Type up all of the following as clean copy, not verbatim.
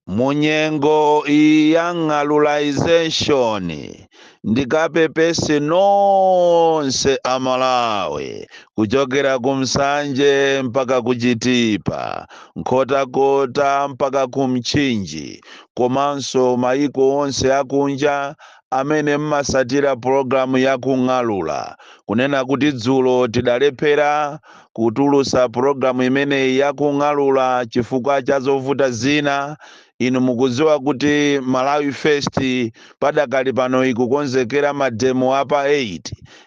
Munyengo iyi ya ng'alulization, ndikapepese nonse Amalawi kuchokera ku Msanje mpaka ku Chitipa, Nkhotakota mpaka ku Mchinji, komanso maiko onse akunja amene mmasatira pologalamu ya Kung'alula, kunena kuti dzulo tidalephera kutulusa pologalamu imeneyi ya Kung'alula chifukwa cha zovuta zina. Inu mukudziwa kuti Malawi First padakali pano ikukonzekera mademo apa 8,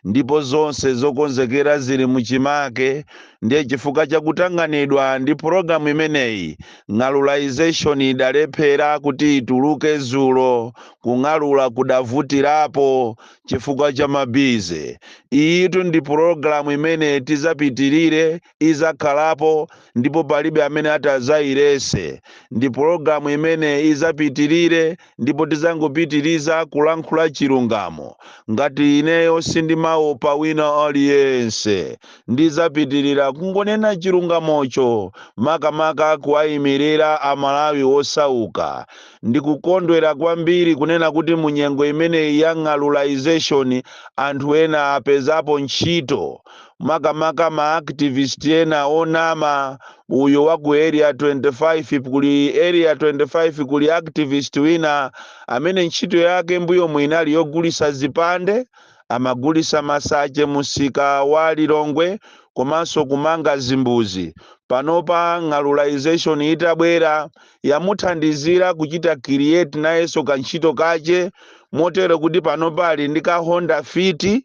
ndipo zonse zokonzekera zili muchimake. Ndiye chifukwa chakutanganidwa ndi pologalamu imeneyi, ng'alulization idalephera kuti ituluke dzulo. Kung'alula kudavutirapo chifukwa cha ma busy. Iyitu ndi pologalamu imene tizapitirire, izakhalapo ndipo palibe amene atazayilese. Ndi pologalamu imene izapitirire ndipo tizangopitiriza kulankhula chilungamo. Ngati ineyo sindimaopa wina aliyense, ndizapitirira kungonena chilungamocho, makamaka kuwayimirira Amalawi osauka. Ndikukondwera kwambiri kunena kuti munyengo imeneyi ya ng'alulization anthu ena apezapo ntchito, makamaka ma activist ena onama. Uyo wa ku Area 25, kuli Area 25 kuli activist wina amene ntchito yake mbuyo mwinali yogulisa zipande, amagulisa masache musika wa Lilongwe komanso kumanga zimbuzi. Panopa ng'alulization itabwera yamuthandizira kuchita create nayenso kantchito kache, motero kuti panopa ali ndi ka Honda Fit.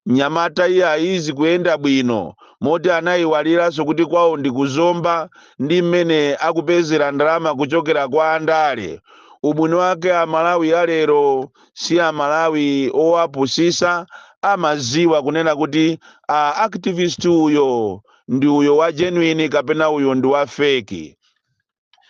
Mnyamata iye ayizi kuyenda bwino, moti anayiwaliranso kuti kwawo ndi kuzomba ndi mmene akupezera ndalama kuchokera kwa andale. Ubwino wake Amalawi alero si Amalawi owapusisa, amaziwa kunena kuti activist uyo ndi uyo wa genuine kapena uyo ndi wa fake.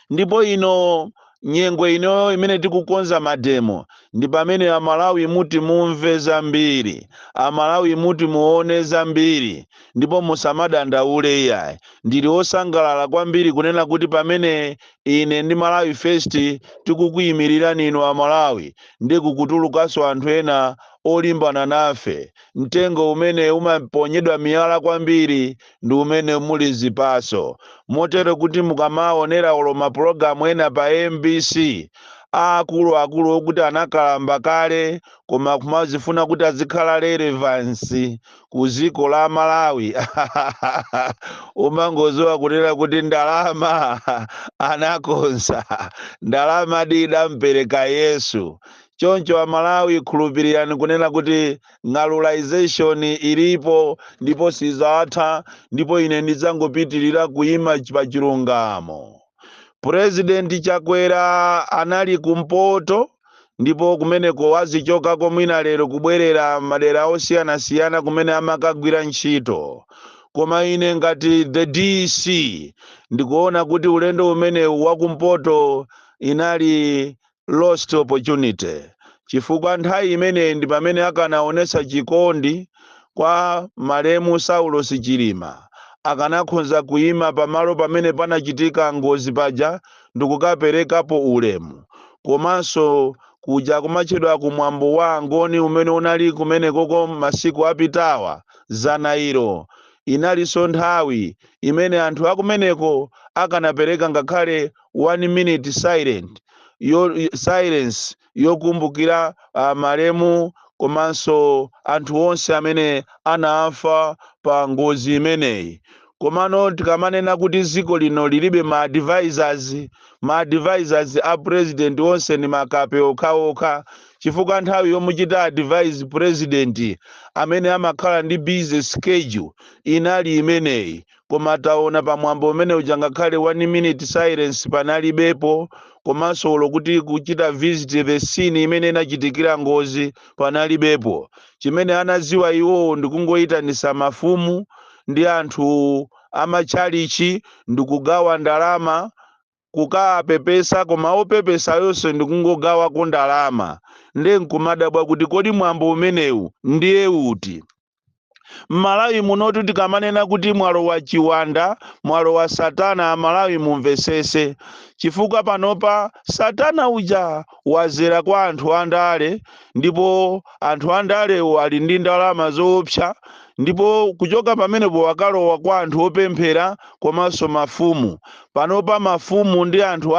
Ndipo ino nyengo ino imene tikukonza mademo ndi pamene Amalawi muti mumve zambiri, Amalawi muti muone zambiri, ndipo musamadandaule iyayi. Ndili osangalala kwambiri kunena kuti pamene ine ndi Malawi First tikukuyimirirani inu Amalawi, ndi kukutulukanso anthu ena olimbana nafe. Mtengo umene umaponyedwa miyala kwambiri ndi umene muli zipaso, motero kuti mukamaonera olo mapulogalamu ena pa MBC, akuluakulu okuti anakalamba kale koma kumazifuna kuti azikhala relevance ku dziko la Malawi, umangozowa kunena kuti ndalama anakonza, ndalama didampereka Yesu. Choncho Amalawi, khulupirirani kunena kuti ng'alulization ilipo ndipo sizatha, ndipo ine ndidzangopitirira kuyima pa chilungamo. Purezidenti Chakwera anali kumpoto, ndipo kumeneko wazichokako mwina lero kubwerera madera osiyanasiyana kumene amakagwira ntchito. Koma ine ngati the DC ndikuona kuti ulendo umenewu wakumpoto inali lost opportunity, chifukwa nthawi imeneyi ndi pamene akanaonesa chikondi kwa malemu Saulos Chilima. Akanakhonza kuyima pamalo pamene panachitika ngozi paja ndikukaperekapo ulemu, komanso kuja kumatchedwa kumwambo wa Angoni umene unali kumenekoko masiku apitawa zanairo, inalinso nthawi imene anthu akumeneko akanapereka ngakhale one minute silence yokumbukira malemu komanso anthu onse amene anafa pa ngozi imeneyi. Komano tikamanena kuti dziko lino lilibe ma advisors, ma advisors a president onse ni makape okhaokha, chifukwa nthawi yomuchita advise president amene amakhala ndi busy schedule inali imeneyi. Koma taona pamwambo umene uja ngakhale one minute silence panalibepo, komanso olo kuti kuchita visit the scene imene inachitikira ngozi panalibepo. Chimene anaziwa iwowo ndikungoyitanisa mafumu ndi anthu amatchalichi ndikugawa ndalama kukapepesa, koma opepesa yonse ndikungogawako ndalama. Ndiye nkumadabwa kuti kodi mwambo umenewu ndiye uti? M'Malawi munotu tikamanena kuti mwalowa chiwanda, mwalowa satana, Amalawi mumvesese, chifukwa panopa satana uja wazera kwa anthu andale, ndipo anthu andalewo ali ndi ndalama zoopsa, ndipo kuchoka pamenepo wakalowa kwa anthu opemphera komanso mafumu. Panopa mafumu ndi anthu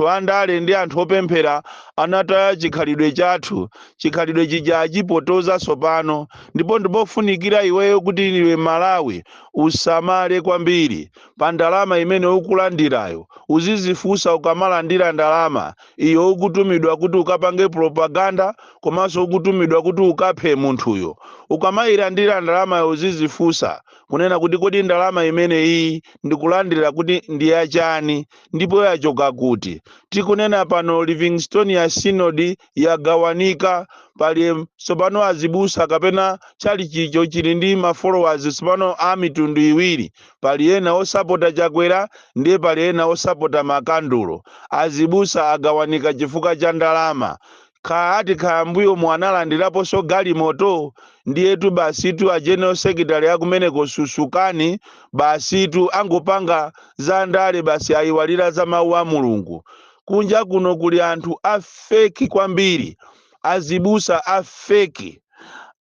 andale ndi anthu opemphera anataya chikhalidwe chathu. Chikhalidwe chija achipotoza tsopano, ndipo ndipofunikira iweyo kuti iwe Malawi usamale kwambiri pa ndalama imene ukulandirayo. Uzizifunsa ukamalandira ndalama iyo, ukutumidwa kuti ukapange propaganda komanso ukutumidwa kuti ukaphe munthuyo. Ukamayilandira ndalamayo, uzizifunsa kunena kuti, kodi ndalama imene iyi ndikulandira kuti ndi yachani, ndipo yachoka kuti? Tikunena pano, Livingstonia Synod yagawanika. Pali tsopano azibusa kapena chalichicho chili ndi ma followers tsopano a mitundu iwiri. Pali ena osapota Chakwera, ndiye pali ena osapota makandulo. Azibusa agawanika chifukwa cha ndalama. Khaati khambuyo analandiraponso galimoto, ndiyetu basitu a general secretary akumeneko susukani, basitu angopanga za ndale basi, ayiwalira za mawu a Mulungu. Kunja kuno kuli anthu a fake kwambiri, azibusa a fake,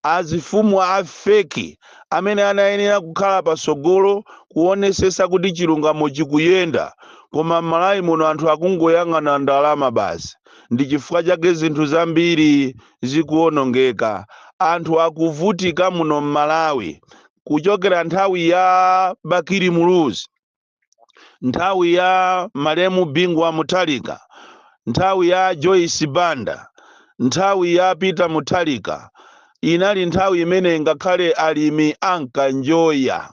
azifumu a fake, amene anayenera kukhala pasogolo kuonesesa kuti chilungamo chikuyenda. Koma m'Malawi muno anthu akungoyang'ana ndalama basi. Ndi chifukwa chake zinthu zambiri zikuwonongeka, anthu akuvutika muno m'Malawi. Kuchokera nthawi ya Bakili Muluzi, nthawi ya malemu Bingu wa Mutharika, nthawi ya Joyce Banda, nthawi ya Peter Mutharika, inali nthawi imene ngakhale alimi ankanjoya,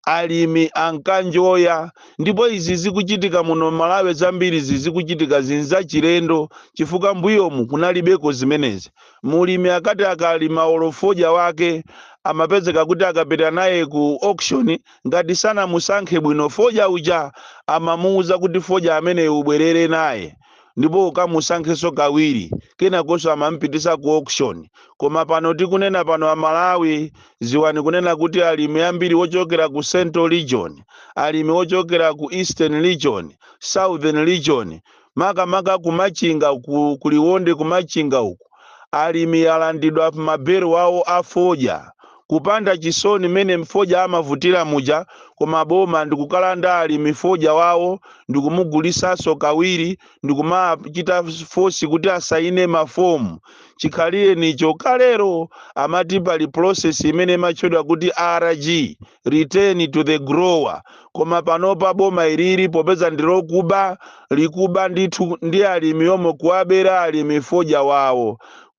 alimi ankanjoya. Ndipo izi zikuchitika muno Malawi zambiri zikuchitika zinzachilendo, chifukwa mbuyomu kunalibeko zimenezi. Mulimi akati akalima olo fodya wake, amapezeka kuti akapita naye ku auction, ngati sanamusankhe bwino fodya uja, amamuwuza kuti fodya amene ubwerere naye ndipo ukamusankhenso kawiri, kenakonso amampitisa ku auction. Koma pano tikunena pano, Amalawi ziwani kunena kuti alimi ambiri ochokera ku Central Region, alimi ochokera ku Eastern Region, Southern Region, makamaka kumachinga kuliwonde, kumachinga uku, alimi alandidwa mabero awo a fodya kupanda chisoni mmene mfodya amavutira muja. Koma boma ndikukalanda alimi fodya wawo, ndikumugulisanso kawiri, ndikumachita force kuti asaine mafomu. Chikhalire nicho kalero amati pali process imene imatchedwa kuti RG, return to the grower. Koma panopa boma ilili, popeza ndilokuba, likuba ndithu ndi alimi omwe, kuwabera alimi fodya wawo.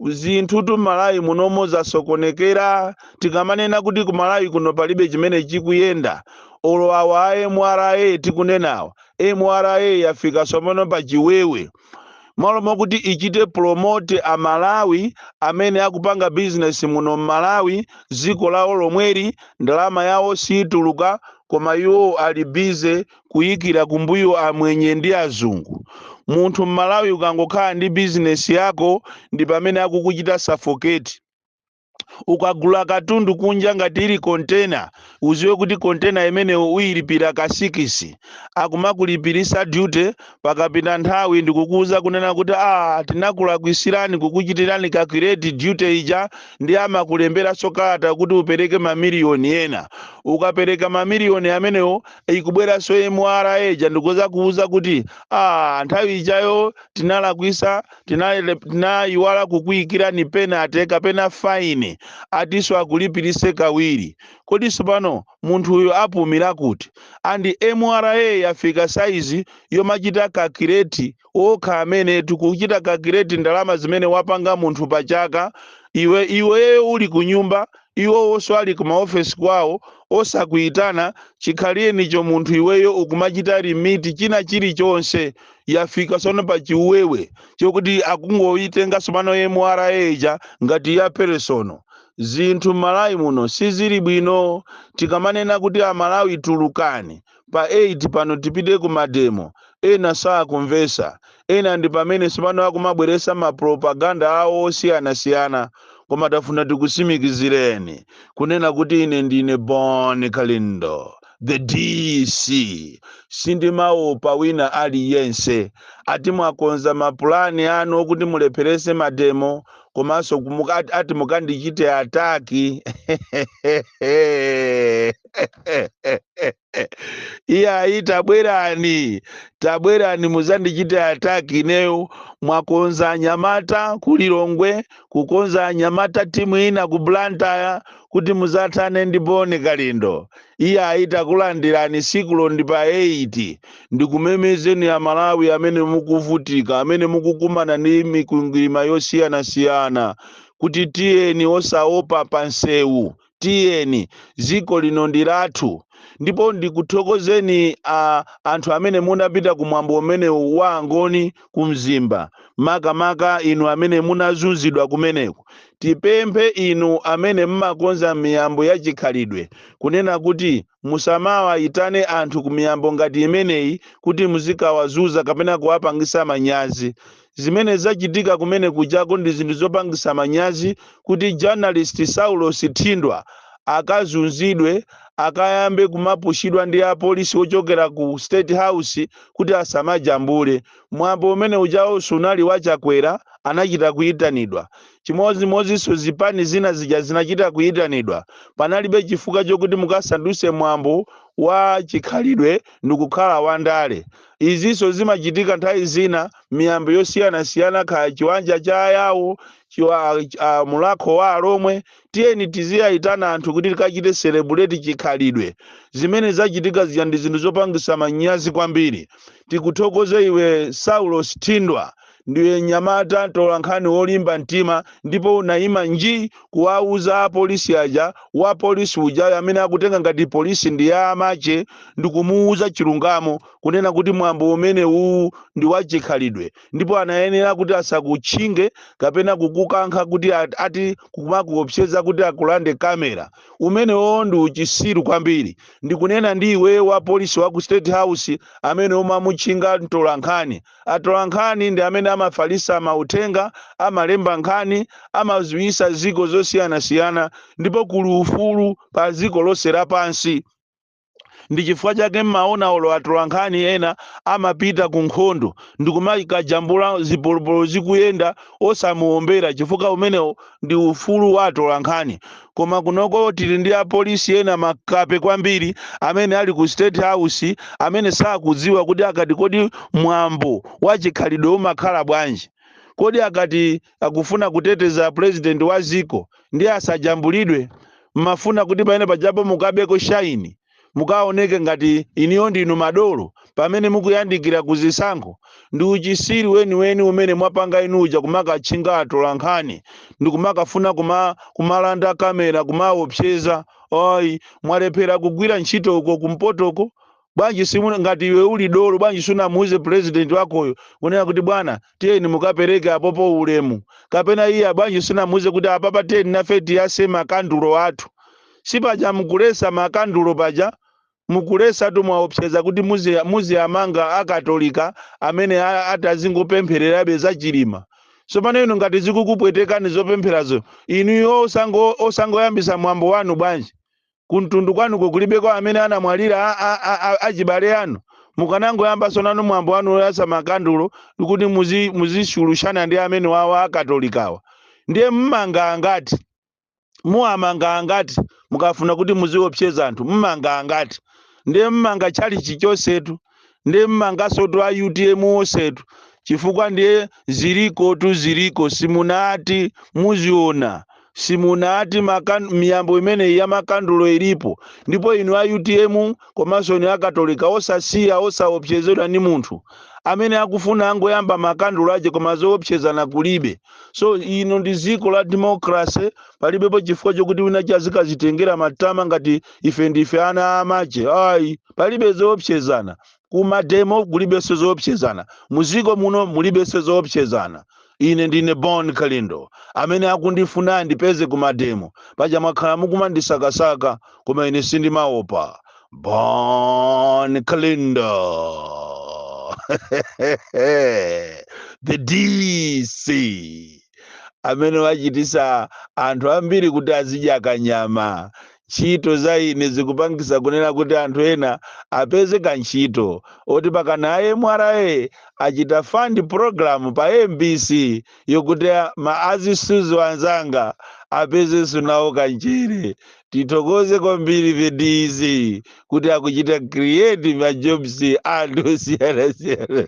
Zinthu tu Malawi munomo zasokonekera. Tikamanena kuti ku Malawi kuno palibe chimene chikuyenda, olo awa a MRA tikunenawa, MRA yafika tsopano pa chiwewe. Malo mokuti ichite promote Amalawi amene akupanga bizinesi muno m'Malawi, dziko lawo lomweli, ndalama yawo siituluka, koma iwo ali busy kuyikira kumbuyo amwenye ndi azungu. Munthu m'Malawi ukangokhala ndi bizinesi yako, ndi pamene akukuchita suffocate. Ukagula katundu kunja, ngati ili kontena, uziwe kuti kontena imeneyo uyilipira ka 6, akumakulipirisa duty. Pakapita nthawi ndikukuuza kunena kuti, "Ah, tinakulakwitsirani kukuchitirani calculate duty ija," ndi amakulemberanso kalata kuti upereke mamiliyoni ena. Ukapereka mamiliyoni amenewo, ikubweranso MRA ija ndikuza kuuza kuti, "Ah, nthawi ijayo tinalakwisa, tinayiwala kukuyikirani penalty kapena fine," atiso akulipirise kawiri. Kodi pano munthu uyu apumira kuti? And MRA yafika saizi yomachita calculate okha amene tikuchita calculate ndalama zimene wapanga munthu pachaka. Iwe iweyo uli ku nyumba, iwowonso ali ku maofesi kwawo, osakuyitana. Chikhalirenicho munthu iweyo ukumachita remit china chilichonse. Yafika sono pa chiwewe chokuti akungoyitenga sopano MRA ija ngati ya personal. Zinthu m'Malawi muno sizili bwino. Tikamanena kuti Amalawi tulukani pa 8 pano tipite ku ma demo, ena sakumvesa, ena ndi pamene sopano akumabweresa mapropaganda awo osiyanasiyana. Koma tafuna tikusimikizireni kunena kuti ine ndine Bon Kalindo, the DC, sindimaopa wina aliyense. Ati mwakonza mapulani anu okuti mulepherese mademo, komanso ati mukandichite attack. Iyayi, tabwerani, tabwerani muzandichite attack ineyo. Mwakonza anyamata ku Lilongwe, kukonza anyamata timu ina ku Blantyre kuti muzathane ndi Bon Kalindo. Iyayi, takulandirani. Sikulo ndi pa 8. Ndikumemezeni Amalawi amene mukuvutika, amene mukukumana ndi mikwingwirima yosiyanasiyana, kuti tiyeni osaopa pansewu, tiyeni, dziko lino ndi lathu. Ndipo ndikuthokozeni anthu amene munapita kumwambo umene wa Angoni ku Mzimba, makamaka inu amene munazunzidwa kumeneko. Tipemphe inu amene mmakonza miyambo ya chikhalidwe kunena kuti musamawayitane anthu ku miyambo ngati imeneyi kuti muzikawazuza kapena kuwapangisa manyazi. Zimene zachitika kumene kujako ndi zinthu zopangisa manyazi, kuti journalist Saulos Thindwa akazunzidwe, akayambe kumapushidwa ndi apolisi ochokera ku State House kuti asamajambule. Mwambo umene ujawo sunali wachakwera, anachita kuyitanidwa. Chimodzimodzinso zipani zina zija zinachita kuyitanidwa. Panalibe chifukwa chokuti mukasanduse mwambo wa chikhalidwe ndikukhala wandale. Izinso zimachitika nthawi zina miyambo yosiyanasiyana, kaya chiwanja cha Ayawo, mulakho wa Alomwe. Tiyeni tiziyayitana anthu kuti tikachite celebrate chikhalidwe. Zimene zachitika zija ndi zinthu zopangisa manyazi kwambiri. Tikuthokoze iwe Saulos Thindwa, ndiwe nyamata tolankhani wolimba mtima, ndipo unayima nji kuwauza apolisi aja, wa polisi uja amene akutenga ngati polisi ndi ya amache, ndikumuuza chilungamo kunena kuti mwambo umene uwu ndi wachikhalidwe, ndipo anayenera kuti asakutchinge kapena kukukankha kuti ati kumakuopseza kuti akulande kamera. Umenewo ndi uchisiru kwambiri. Ndikunena ndi iwe wa polisi wa ku State House amene umamutchinga mtolankhani. Atolankhani ndi amene amafalisa mauthenga, amalemba nkhani, amaziwisa ziko zosiyanasiyana, ndipo kuli ufulu pa ziko lonse lapansi. Ndi chifukwa chake mmaona olo atolankhani ena amapita ku nkhondo ndikumakajambula zipolopolo zikuyenda osamuombera, chifukwa umenewo ndi ufulu wa atolankhani. Koma kunoko tili ndi apolisi ena makape kwambiri amene ali ku State House, amene sakudziwa kuti akati kodi mwambo wa chikhalidwe umakhala bwanji, kodi akati akufuna kuteteza president wa ziko ndi asajambulidwe. Mmafuna kuti pamene pajapo mukabeko shine, mukaoneke ngati iniyo ndinu madolo pamene mukuyandikira kuzisankho. Ndi uchisiri weniweni umene mwapanga inuja, kumakatchinga atolankhani ndi kumakafuna kumalanda kamera, kumaopseza. Ayi, mwalephera kugwira ntchito uko kumpotoko. Bwanji simu ngati iwe uli dolo, bwanji sunamuuze president wakoyo kunena kuti bwana, tiyeni mukapereke apopo ulemu? Kapena iye bwanji sunamuuze kuti apapa tiyeni nafe tiyase makandulo athu? Sipaja mukulesa makandulo, paja mukulesa tu, mwaopseza kuti muziyamanga Akatolika amene atazingopemphererabe za Chilima. Tsopano inu ngati zikukupwetekani zopempherazo, inuyo osangoyambisa mwambo wanu bwanji? Kumtundu kwanuko kulibeko amene anamwalira achibale anu? Mukanangoyambaso nanu mwambo wanu woyasa makandulo ndikuti muzishulushana ndi amene wawa Akatolikawa. Ndiye mmanga angati? Muwamanga angati? Mukafuna kuti muziopseza anthu, mmanga angati? Ndiye mmanga chalichi chonsetu, ndiye mmangasotu a UTM onsetu, chifukwa ndiye ziliko tu, ziliko. Simunati muziona, simunati miyambo imeneyi ya makandulo ilipo. Ndipo inu a UTM komanso inu Akatolika, osasiya, osaopsezedwa ndi munthu amene akufuna angoyamba makandulo ache, koma zoopsezana kulibe. So ino ndi ziko la democracy, palibepo chifukwa chokuti wina chazikazitengera matama ngati ife ndife ana amache. Ayi, palibe zoopsezana kumademo, kulibenso zoopsezana muziko muno, mulibenso zoopsezana. Ine ndine Bon Kalindo, amene akundifuna ndipeze kumademo. Paja mwakhala mukumandisakasaka, koma ine sindimaopa. Bon Kalindo, the DC. Amene wachitisa anthu ambiri kuti azidya kanyama. Ntchito za ine zikupangisa kunena kuti anthu ena apeze kantchito, oti pakana MRA achita fund program pa MBC yokuti ma azisuzo anzanga apezenso nawo kanchere. Tithokoze kwambiri the DC kuti akuchita create ma jobs anthu osiyanasiyana.